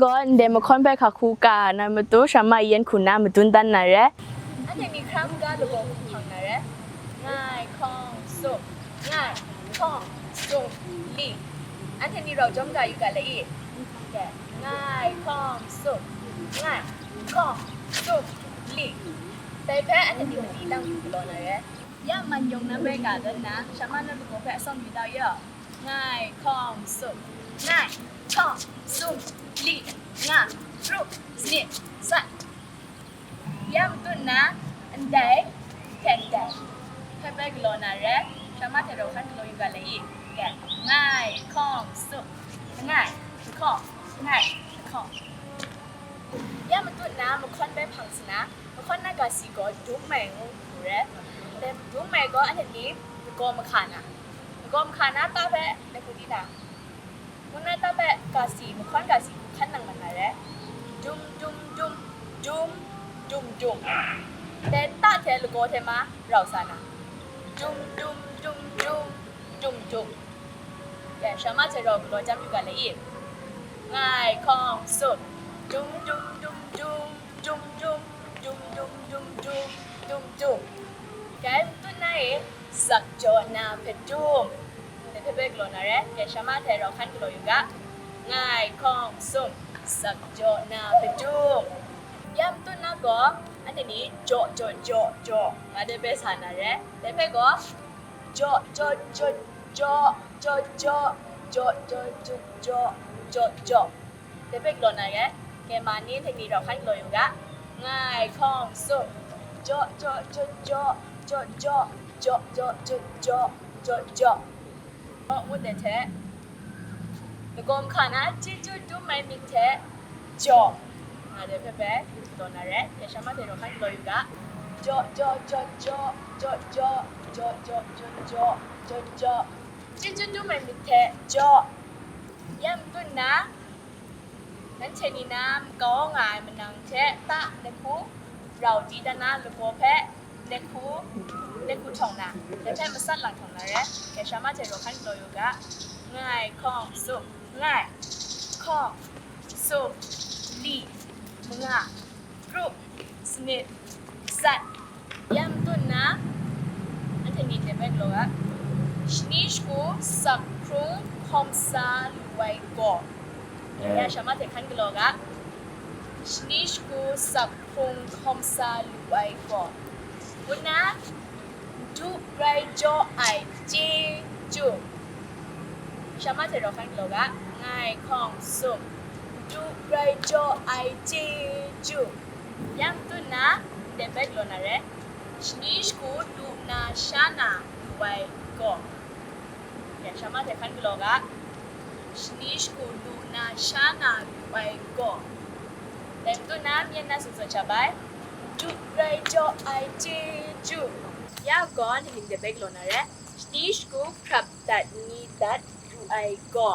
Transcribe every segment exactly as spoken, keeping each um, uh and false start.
Gaw, ndai mahkawn hpe hka hku ka na matu, shama yan hku na madun dan na re. Anhte ni hkra maga lagaw hku hpang na re. Ngai, hkawng, sum, ngai, hkawng, sum, li. Anhte ni rau jawm ga yu ga le i? Ngai, hkawng, sum, ngai, hkawng, sum, li. Dai hpe anhte ni mali lang hku galaw na re. Ya man yawng na bai ga dan na, shama na lagaw hpe asawng yu dau ya. Ngai, hkawng, sum, ngai, hkawng, sum, li, nga, pru, sanit, sat. Ya matut na, ndai, hten dai. Hpe bai galaw na re, shama hte rau hkan galaw yu ga le i? Ngai, hkawng, sum, ngai, hkawng, ngai, hkawng. Ya matut na, mahkawn bai hpang sa na, mahkawn na ga si gaw dum mai ngu hku re. Dai dum mai gaw anhte ni lagaw mahka na, lagaw mahka na ta hpe dai hku di na, ngu na ta hpe ga si, mahkawn ga si hku hkan nang mat na re. Dum, dum, dum, dum, dum, dum. Dai ta hte lagaw hte ma rau sa na, dum, dum, dum, dum, dum, dum. Dai, shama hte rau galaw jam yu ga le i? Ngai, hkawng, sum, dum, dum, dum, dum, dum, dum, dum, dum, dum, dum, dum, dum. Dai matut na e, sak jaw na hpe dum. Dai hpe bai galaw na re, dai shama hte rau hkan galaw yu ga. Ngai, hkawng, sum, sak jaw na hpe dum. Ya matut na gaw, anhte ni jaw, jaw, jaw, jaw, nga dai bai sa na re. Dai hpe gaw, jaw, jaw, jaw, jaw, jaw, jaw, jaw, jaw, jaw, jaw, jaw, jaw. Dai hpe galaw na re, kei ma ni hte ni rau hkan galaw yu ga. Ngai, hkawng, sum, jaw, jaw, jaw, jaw, jaw, jaw, jaw, jaw, jaw, jaw, jaw, jaw. Ngut ai hte, lagaw mahka na chyeju dum ai myit hte jaw, nga dai hpe bai galaw na re, dai shama hte rau hkan galaw yu ga. Jaw, jaw, jaw, jaw, jaw, jaw, jaw, jaw, jaw, jaw, jaw, jaw. Chyeju dum ai myit hte jaw. Ya matut na, nanhte ni na makau nga ai manang hte ta dai hku rau di dan na lagaw hpe dai hku, dai hku htawng na, dai hpe masat lang htawng na re, dai shama hte rau hkan galaw yu ga. Ngai, hkawng, sum, ngai, hkawng, sum, li, manga, kru, sanit, sat. Ya matut na, anhte ni dai bai galaw ga. Shani shagu sak hkrung hkawm sa lu ai gaw. Ya shama hte hkan galaw ga. Shani shagu sak hkrung hkawm sa lu ai gaw. Ngu na, du grai jaw ai chyeju. Shama hte rau hkan galaw ga. Ngai, hkawng, sum, du grai jaw ai chyeju. Ya matut na, ndai bai galaw na re. Shani shagu lu na sha na lu ai gaw. Ya shama hte hkan galaw ga. Shani shagu lu na sha na lu ai gaw. Dai matut na, myen na sung zawn sha bai. Du grai jaw ai chyeju. Ya gaw, anhte ni ndai bai galaw na re. Shani shagu hkrap dat ni dat lu ai gaw.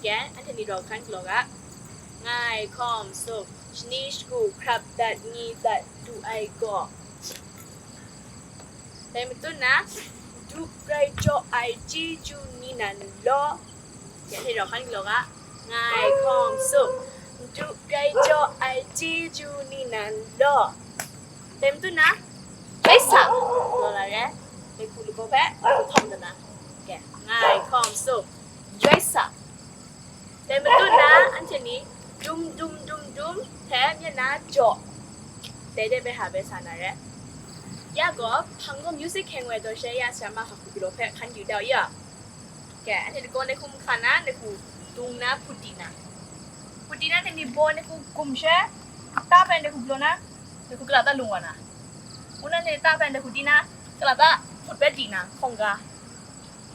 Again, anhte ni rau hkan galaw ga. Ngai, hkawng, sum, shani shagu hkrap dat ni dat lu ai gaw. Dai matut na, du grai jaw ai chyeju ni nan law. Again, anhte rau hkan galaw ga. Ngai, hkawng, sum, du grai jaw ai chyeju ni nan law. Dai matut na, joi sa, galaw na re. Dai hku lagaw hpe, hku htawng dan na. Okay. Ngai, hkawng, sum, joi sa. Dai matut na, anhte ni, dum, dum, dum, dum, hte myen na jaw. Dai de bai ha bai sa na re. Ya gaw, hpang gaw music hkying woi taw she ya shama hka hku galaw hpe hkan yu dau ya. Okay, anhte lagaw ndai hku mahka na, ndai hku dung na, hput di na. Hput di na, ndai ni baw ndai hku gum she, ta hpe ndai hku galaw na, ndai hku kalata lung wa na. Ngu na, ndai ta hpe ndai hku di na, kalata hput bai di na, hkawng ga.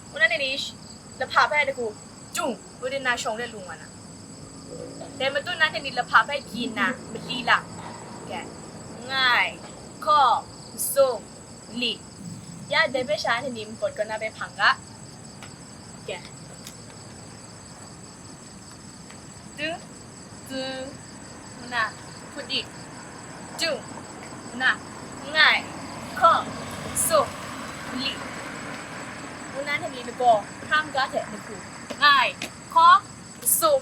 Ngu na, ndai ni sh-, lahpa hpe ndai hku jung, ngu di na shawng de lung wa na. Dai matut na, ndai ni lahpa hpe byin na, mali lang. Okay. Ngai, hkawng, sum, li. Ya, dai hpe sha anhte ni npawt kaw na bai hpang ga. Okay. Du, du, ngu na, hput di. Du, ngu na, ngai, hkawng, sum, li. Ngu na, anhte ni lagaw hkra maga hte lahku. Ngai, hkawng, sum,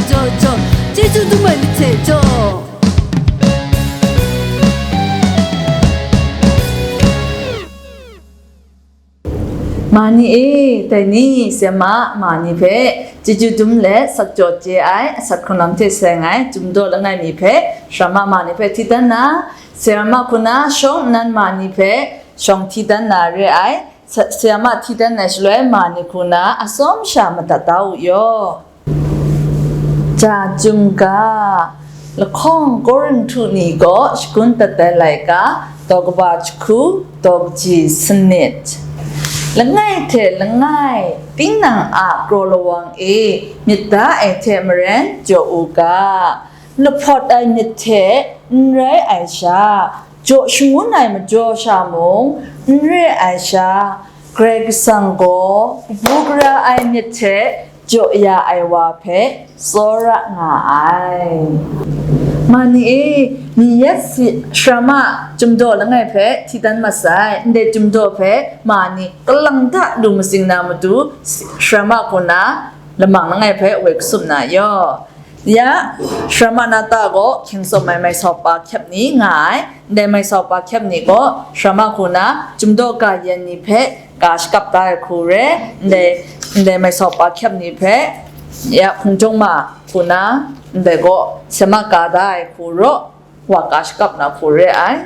jaw, jaw, chyeju dum ai myit hte jaw. Ma ni e, dai ni, sema ma ni hpe chyeju dum let, sakjaw chye ai, asak hkrung lam hte seng ai, Chyum daw langai mi hpe, sara ma ni hpe hti dan na, sema hku na shawng nnan ma ni hpe shawng hti dan na re ai, sa-, sema hti dan ai shaloi ma ni hku na atsawm sha madat da u yaw. Ja Chyum ga, lahkawng Korinhtu ni gaw shagun dat ai laika, daw kaba jahku, daw kaji sanit. Langai hte langai, tinang a kraw lawang e myit da ai hte maren jaw u ga, lahpawt ai myit hte n rai ai sha, jaw shangun ai majaw sha mung n re ai sha, Karai Kasang gaw kabu gara ai myit hte jaw ya ai wa hpe tsawra nga ai. Ma ni e, ni yet si, sara ma Chyum daw langai hpe hti dan mat sai, ndai Chyum daw hpe ma ni kalang da lu matsing na matu, sara ma hku na lamang langai hpe woi kasup na yaw. Ya, sara ma na ta gaw hkying tsawm ai mai sawpa hkyep ni nga ai, ndai mai sawpa hkyep ni gaw sara ma hku na Chyum daw ga yan ni hpe ga shakap da ai hku re, ndai, ndai mai sawpa hkyep ni hpe, ya, hpung jawng ma hku na, ndai gaw sema ga da ai hku raw, wa ga shakap na hku re ai.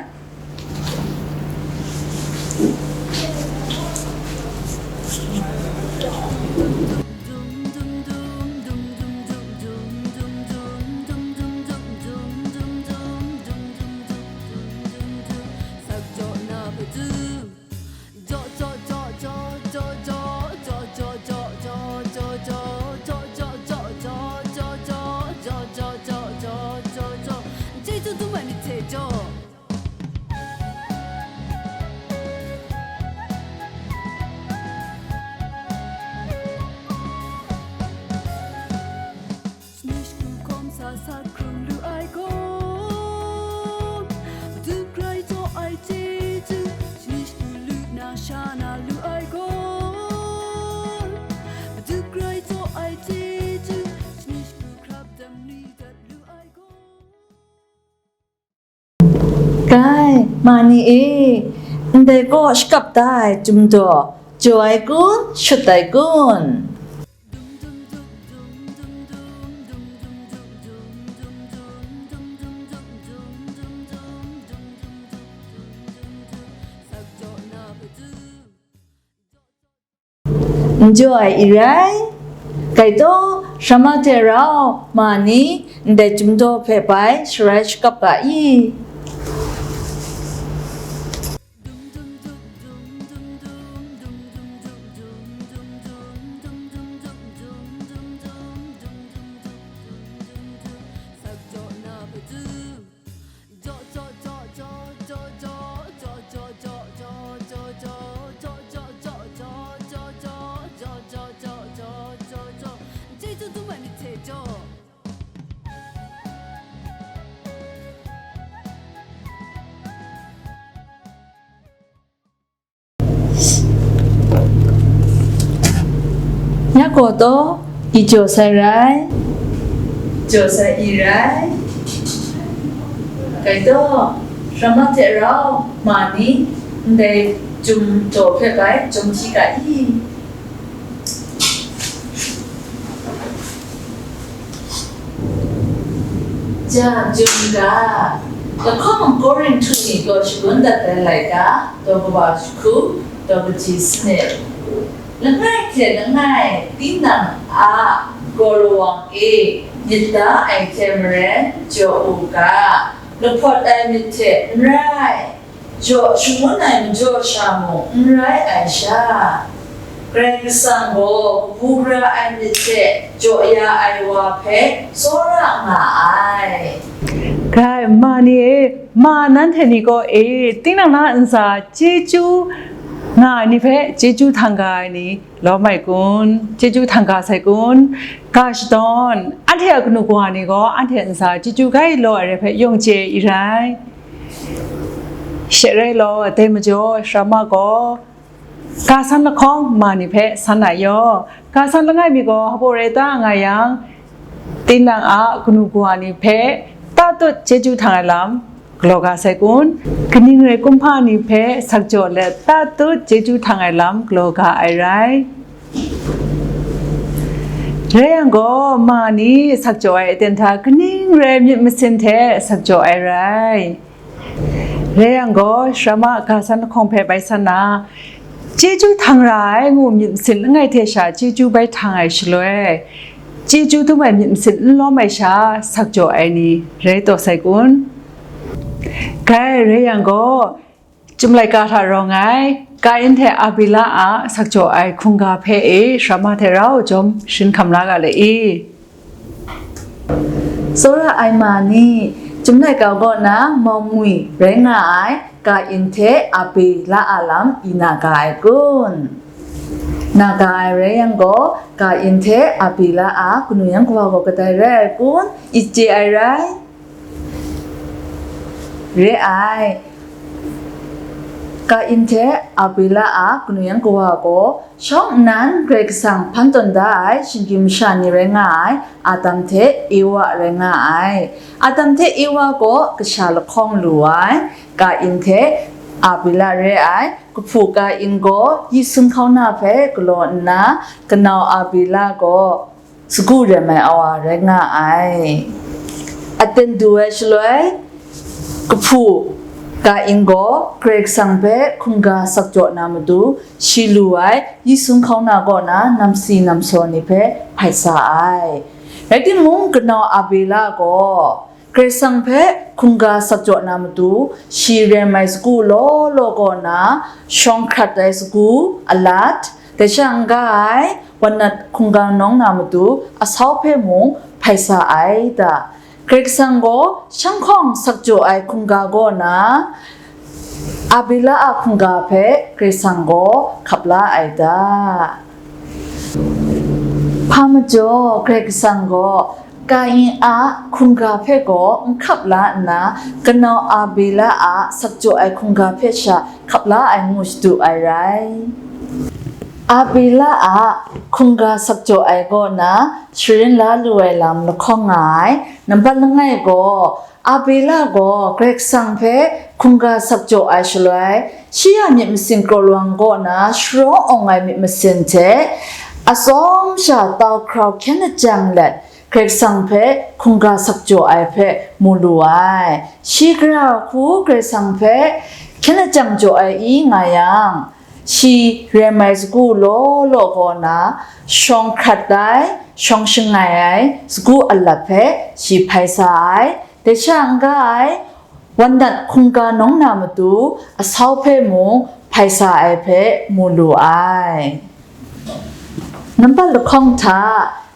Shani shagu hkawm sa sa hkrung lu ai gaw, Madu Karai jaw ai chyeju, shani shagu lu na sha na lu ai gaw, Madu Karai jaw ai chyeju, shani shagu hkrap dam ni dat lu ai gaw. Kai, ma ni e, ndai gaw shakap da ai Chyum daw, jaw ai kun, shut ai kun? N jaw ai i rai? Gaitaw, sara ma hte rau, ma ni, ndai Chyum daw hpe bai sharai shakap ga i? Ya gaw taw, i jaw sai rai, jaw sai i rai. Gaitaw, sara ma hte rau, ma ni, ndai Chyum daw hpe bai jawm hti ga i? Ja Chyum ga, lahkawng Korinhtu ni gaw shagun dat ai laika, daw kaba jahku, daw kaji sanit. Langai hte langai, tinang a kraw lawang e myit da ai hte maren jaw u ga, lahpawt ai myit hte n rai, jaw shangun ai majaw sha mung n rai ai sha, Karai Kasang gaw kabu gara ai myit hte jaw ya ai wa hpe tsawra nga ai. Grai ma ni e, ma nanhte ni gaw e, tinang na ntsa chyeju nga ai ni hpe chyeju htang ga ai ni lawm ai kun? Chyeju htang ga sai kun? Ga shadawn, anhte a kanu kawa ni gaw anhte ntsa chyeju grai law ai re hpe yawng chye i rai. She rai law, dai majaw, Sara ma gaw, ga san lahkawng ma ni hpe san na yaw, ga san langai mi gaw hpaw rai ta nga yang, tinang a kanu kawa ni hpe tatut chyeju htang ai lam galaw ga sai kun? Kaning rai kumhpa ni hpe sakjaw let tatut chyeju htang ai lam galaw ga ai rai? Rai yang gaw, ma ni sakjaw ai aten hta kaning rai myit masin hte sakjaw ai rai? Rai yang gaw, Sara ma ga san lahkawng hpe bai san na, chyeju htang ra ai ngu myit masin langai hte sha chyeju bai htang ai shaloi, chyeju dum ai myit masin n lawm ai sha sakjaw ai ni rai taw sai kun? Gai rai yang gaw, Chyum laika hta rawng ai Kain hte Abila a sakjaw ai hkungga hpe e Sara ma hte rau jawm sharin hkam la ga le i. Tsawra ai ma ni, Chyum laika kaw na Mawngwi rai nga ai Kain hte Abila a lam i na ga ai kun? Na ga ai rai yang gaw, Kain hte Abila a kanu yan kawa gaw kadai rai ai kun? I chye ai rai? Re ai. Kain hte Abila a kanu yan kawa gaw shawng nnan Karai Kasang hpan tawn da ai shinggyim masha ni rai nga ai Adam hte Ewa rai nga ai. Adam hte Ewa gaw kasha lahkawng lu ai. Kain hte Abila re ai. Kahpu Kain gaw yi sung hkauna hpe galaw nna, kanau Abila gaw sagu rem ai awa rai nga ai. Aten du ai shaloi, kahpu Kain gaw Karai Kasang hpe hkungga sakjaw na matu, shi lu ai yi sung hkauna kaw na namsi namsaw ni hpe hpai sa ai. Rai timung, kanau Abila gaw Karai Kasang hpe hkungga sakjaw na matu, shi rem ai sagu law law kaw na, shawng hkrat ai sagu alat, dai sha n-ga ai, wanat hkungga nawng na matu, asau hpe mung hpai sa ai ta? Karai Kasang gaw shanghkawng sakjaw ai hkungga kaw na, Abila a hkungga hpe Karai Kasang gaw hkap la ai ta? Hpa majaw Karai Kasang gaw Kain a hkungga hpe gaw n hkap la nna, kanau Abila a sakjaw ai hkungga hpe sha hkap la ai ngu shadu ai rai. Abila a hkungga sakjaw ai kaw na sharin la lu ai lam lahkawng nga ai. Nambat langai gaw, Abila gaw Karai Kasang hpe hkungga sakjaw ai shaloi, shi a myit masin kraw lawang kaw na sharawng awng ai myit masin hte atsawm sha tau hkrau hkyen lajang let, Karai Kasang hpe hkungga sakjaw ai hpe mu lu ai. Shi gara hku Karai Kasang hpe hkyen lajang jaw ai i nga yang, shi rem ai sagu law law kaw na, shawng hkrat ai, shawng shangai ai sagu alat hpe shi hpai sa ai. Dai sha n-ga ai, wanat hkungga nawng na matu, asau hpe mung hpai sa ai hpe mu lu ai. Nambat lahkawng hta,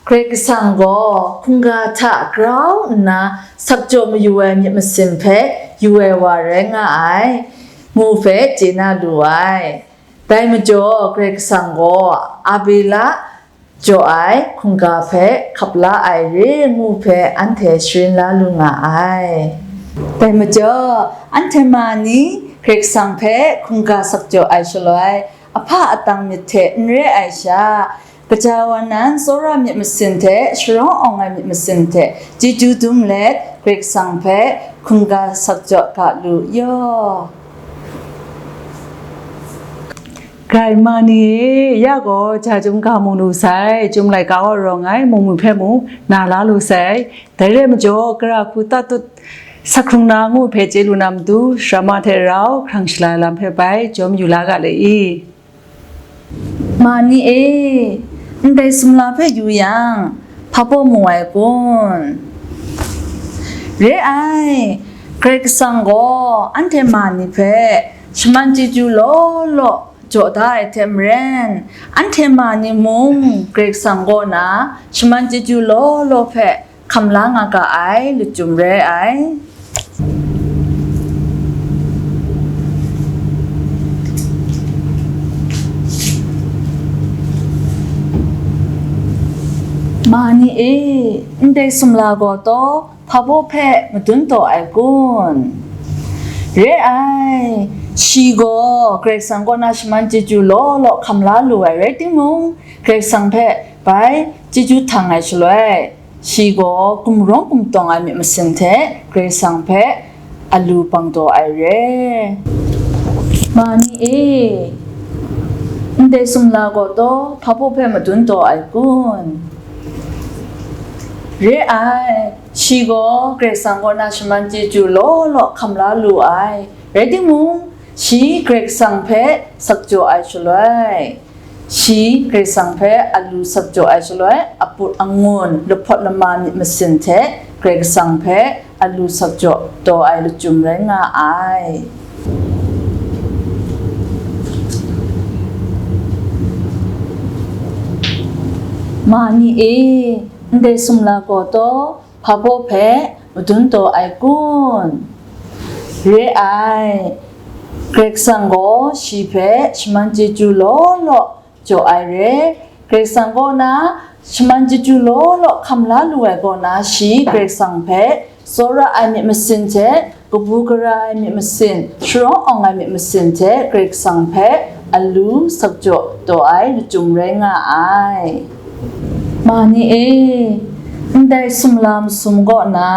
Karai Kasang gaw hkungga hta grau nna sakjaw mayu ai myit masin hpe yu ai wa rai nga ai, ngu hpe chye na lu ai. Dai majaw, Karai Kasang gaw Abila jaw ai hkungga hpe hkap la ai re ngu hpe anhte sharin la lu nga ai. Dai majaw, anhte ma ni Karai Kasang hpe hkungga sakjaw ai shaloi, ahpa atang myit hte n re ai sha, kaja wa nan tsawra myit masin hte sharawng awng ai myit masin hte chyeju dum let, Karai Kasang hpe hkungga sakjaw ga lu yaw. Grai ma ni e, ya gaw ja chyum ga mu lu sai, Chyum laika kaw rawng ai Mawngwi hpe mung na la lu sai. Dai rai majaw, gara hku tatut sa hkrung na ngu hpe chye lu na matu, Sara ma hte rau hkrang shala ai lam hpe bai jawm yu la ga le i. Ma ni e, ndai sumla hpe yu yang, hpa baw mu ai kun? Re ai, Karai Kasang gaw anhte ma ni hpe shaman chyeju law law jaw da ai hte maren, anhte ma ni mung Karai Kasang kaw na shaman chyeju law law hpe hkam la nga ga ai lachyum rai ai. Ma ni e, ndai sumla gaw taw, hpa baw hpe madun taw ai kun? Re ai, shi gaw Karai Kasang kaw na shaman chyeju law law hkam la lu ai rai timung, Karai Kasang hpe bai chyeju htang ai shaloi, shi gaw gumrawng gumtawng ai myit masin hte Karai Kasang hpe alu bang taw ai re. Ma ni e, ndai sumla gaw taw, hpa baw hpe madun taw ai kun? Re ai, shi gaw Karai Kasang kaw na shaman chyeju law law hkam la lu ai, rai timung, shi Karai Kasang hpe sakjaw ai shaloi, shi Karai Kasang hpe alu sakjaw ai shaloi, aput angun, lahpawt lama myit masin hte Karai Kasang hpe alu sakjaw taw ai lachyum rai nga ai. Ma ni e, ndai sumla gaw taw, hpa baw hpe madun taw ai kun? Re ai, Karai Kasang gaw shi hpe shaman chyeju law law jaw ai re. Karai Kasang kaw na shaman chyeju law law hkam la lu ai kaw na, shi Karai Kasang hpe tsawra ai myit masin hte, kabu gara ai myit masin, sharawng awng ai myit masin hte Karai Kasang hpe alu sakjaw taw ai lachyum rai nga ai. Ma ni e, ndai sumla masum kaw na,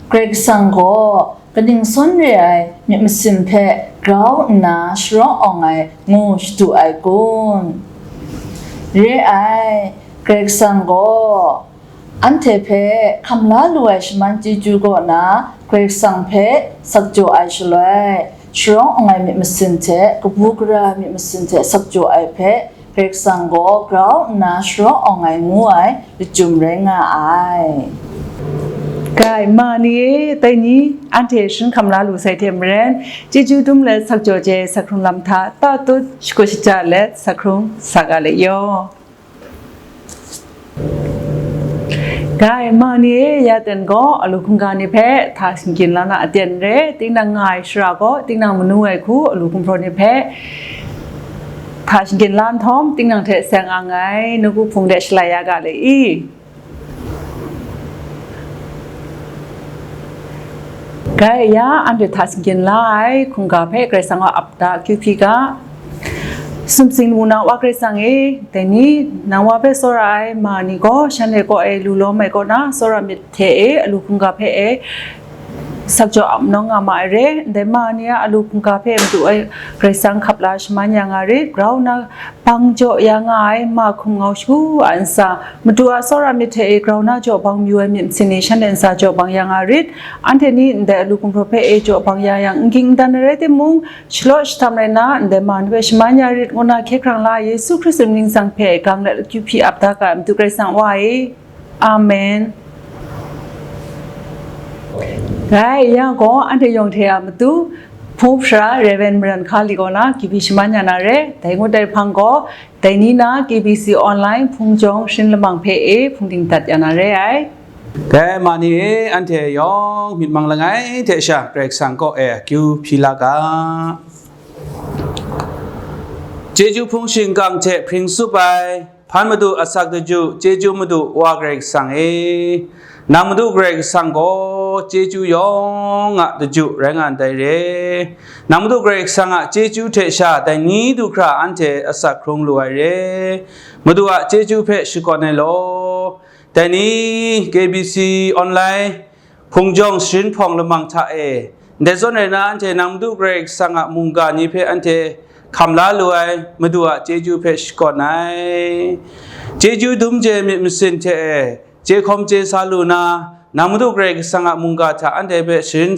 Karai Kasang gaw kaning sawn re ai myit masin hpe grau nna sharawng awng ai ngu shadu ai kun? Re ai, Karai Kasang gaw anhte hpe hkam la lu ai shaman chyeju kaw na, Karai Kasang hpe sakjaw ai shaloi, sharawng awng ai myit masin hte, kabu gara ai myit masin hte sakjaw ai hpe, Karai Kasang gaw grau nna sharawng awng ai ngu ai lachyum rai nga ai. Gai, ma ni e, dai ni anhte sharin hkam la lu sai hte maren, chyeju dum let sakjaw chye ai sak hkrung lam hta tatut shakut shaja let sak hkrung sa ga le yaw. Gai, ma ni e, ya ten gaw alu hkungga ni hpe hta shingkyin la na aten re, tinang nga ai shara gaw tinang manu ai hku alu hkumhpraw ni hpe hta shingkyin la nhtawm, tinang hte seng ang ai nawku hpung de shalai ya ga le i? Gai ya, anhte hta shingkyin la ai hkungga hpe Karai Kasang a ap da akyu hpyi ga. Sumsing lamu na Wa Karai Kasang e, dai ni nang Wa hpe tsawra ai ma ni gaw shanhte kaw e lu lawm ai kaw na, tsawra myit hte e alu hkungga hpe e sakjaw ap nawng nga ma ai re. Ndai ma ni a alu hkungga hpe Madu ai Karai Kasang hkap la shaman ya nga rit, grau nna bang jaw ya nga ai ma hkum ngau shagu a ntsa, Madu a tsawra myit hte e grau na jaw bang mayu ai myit masin ni shanhte ntsa jaw bang ya nga rit. Anhte ni ndai alu hkumhpraw hpe e jaw bang ya yang, n ging n dan ai rai timung, shalawt shatam rai nna, ndai ma ni hpe shaman ya rit, ngu na hkye hkrang la ai Yesu Hkristu mying tsang hpe gang let akyu hpyi ap da ga ai Madu Karai Kasang Wa e. Amen. Rai, ya gaw anhte yawng hte a matu, Hpung Hpra Rev. Maran Hkali kaw na akyu hpyi shaman ya na re. Dai ngut ai hpang gaw, dai ni na K B C online hpung jawng sharin lamang hpe e hpung dingdat ya na re ai. Dai ma ni e, anhte yawng myit mang langai hte sha Karai Kasang kaw e akyu hpyi la ga. Chyeju hpung shingkang hte hpring tsup ai, hpan Madu asak daju, chyeju Madu Wa Karai Kasang e, nang Madu Karai Kasang gaw chyeju yawng a daju rai nga ndai re. Nang Madu Karai Kasang a chyeju hte sha dai ni du hkra anhte asak hkrung lu ai re. Madu a chyeju hpe shakawn ai law, dai ni K B C online hpung jawng sharin hpawng lamang hta e, ndai zawn rai na, anhte nang Madu Karai Kasang a mungga ni hpe anhte hkam la lu ai Madu a chyeju hpe shakawn ai. Chyeju dum chye myit masin hte e, chye hkawm chye sa lu na, nang Madu Karai Kasang a mungga hta anhte hpe sharin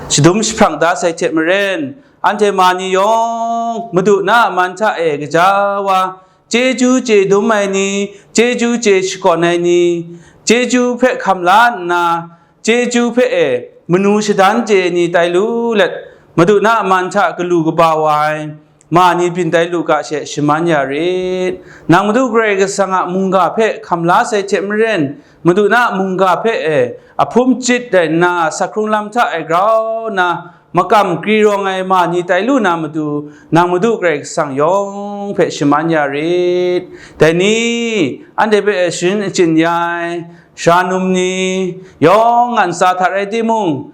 shadum jahprang da sai hte maren, anhte ma ni yawng Madu na a man hta e gaja wa, chyeju chye dum ai ni, chyeju chye shakawn ai ni, chyeju hpe hkam la nna, chyeju hpe e manu shadan chye ai ni tai lu let, Madu na a man hta galu kaba wa ai ma ni byin tai lu ga she shaman ya rit. Nang Madu Karai Kasang a mungga hpe hkam la sai hte maren, Madu na a mungga hpe e ahpum chyit rai nna, sak hkrung lam hta e grau nna, makam kri rawng ai ma ni tai lu na matu, nang Madu Karai Kasang yawng hpe shaman ya rit. Dai ni, anhte hpe sharin achyin ya ai, sara num ni, yawng a ntsa hta rai timung,